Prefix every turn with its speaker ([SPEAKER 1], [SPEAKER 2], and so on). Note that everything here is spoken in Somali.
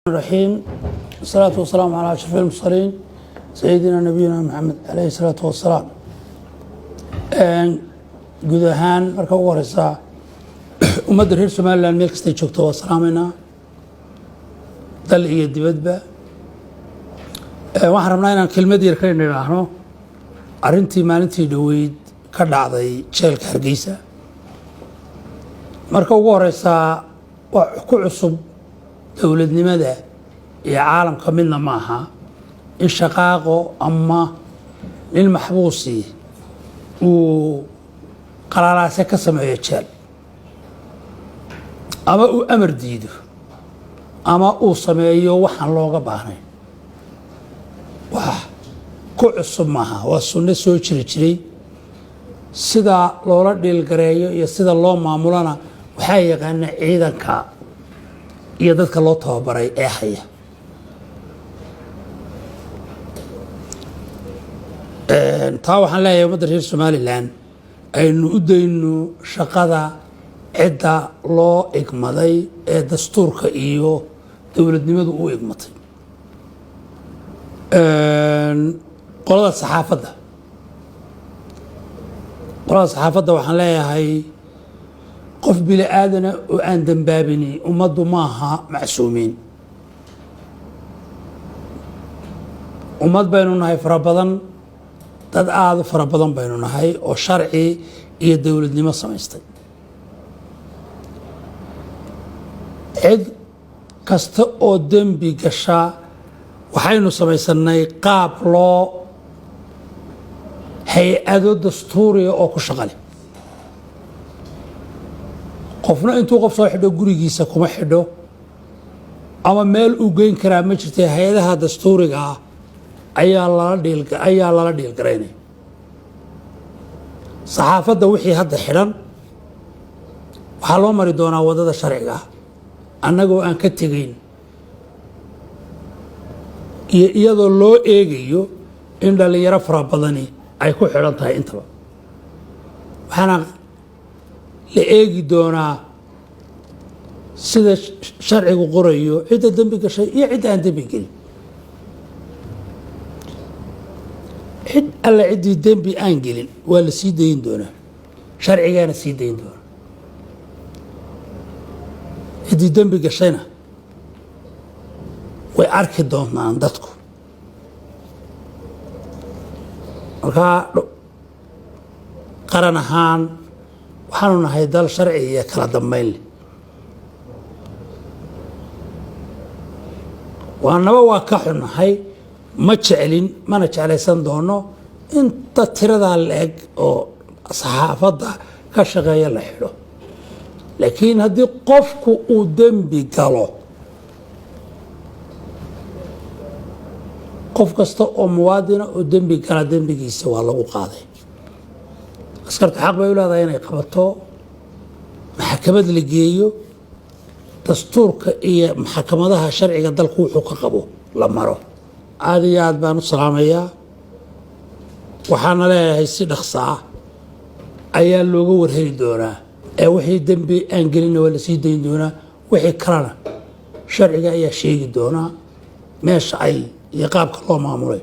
[SPEAKER 1] الرحيم، الصلاة والسلام على أشرف المرسلين، سيدنا نبينا محمد عليه الصلاة والسلام. Guud ahaan, marka ugu horeysa, ummadda reer Somaliland meel kastay joogto waa salaameynaa, dal iyo dibadba. Waxaan rabnaa inaan kelmad yar ka nidhaahno arrintii maalintii dhoweyd ka dhacday jeelka Hargeysa. Marka ugu horeysa, waa ku cusub dowladnimada iyo caalamka midna ma aha in shaqaaqo ama nin maxbuusi uu qalalaase ka sameeyo jeel, ama uu amar diido, ama uu sameeyo waxaan looga baahnayn. Wax ku cusub maaha, waa sunno soo jiri jiray. Sida loola dhiilgareeyo iyo sida loo maamulona waxaa yaqaana ciidanka iyo dadka loo tababaray ee haya. Taa waxaan leeyahay, ummadda reer Somaliland, aynu u dayno shaqada cidda loo igmaday ee dastuurka iyo dowladnimadu u igmatay. Qolada saxaafadda waxaan leeyahay, qof bini aadana oo aan dambaabini ummaddu maaha macsuumiin. Ummad baynu nahay fara badan, dad aada u fara badan baynu nahay oo sharci iyo dowladnimo samaystay. Cid kasta oo dembi gasha waxaynu samaysanay qaab loo hay-ado dastuuriya oo ku shaqo leh. Qofna intuu qof soo xidho gurigiisa kuma xidho ama meel uu geyn karaa ma jirta. Hay-adaha dastuuriga ah ayaa lala dhiilgaraynaya. Saxaafadda wixii hadda xidhan waxaa loo mari doonaa waddada sharciga ah, annagoo aan ka tegayn iyo iyadoo loo eegayo in dhallinyaro fara badani ay ku xidhan tahay intaba. Waxaana la eegi doonaa sida sharcigu qorayo cidda dembi gashay iyo cidda aan dembi gelin. Cid alle ciddii dembi aan gelin waa la sii dayin doonaa, sharcigaana sii dayin doonaa. Ciddii dembi gashayna way arki doonaan dadku. Markaa qaran ahaan waxaanu nahay dal sharci iyo kala dambayn leh. Waanaba waa ka xunnahay, ma jeclin mana jeclaysan doono inta tiradaa la-eg oo saxaafadda ka shaqeeya la xidho. Laakiin haddii qofku uu dembi galo, qof kasta oo muwaadina oo dembi gala dembigiisa waa lagu qaaday. Askartu xaq bay u leedahay inay qabato, maxkamad la geeyo, dastuurka iyo maxkamadaha sharciga dalku wuxuu ka qabo la maro. Aada iyo aad baan u salaamayaa. Waxaana leeyahay, si dhaqso ah ayaa looga warheli doonaa ee wixii dembi aan gelinna waa la sii dayn doonaa, wixii kalena sharciga ayaa sheegi doonaa meesha ay iyo qaabka loo maamulay.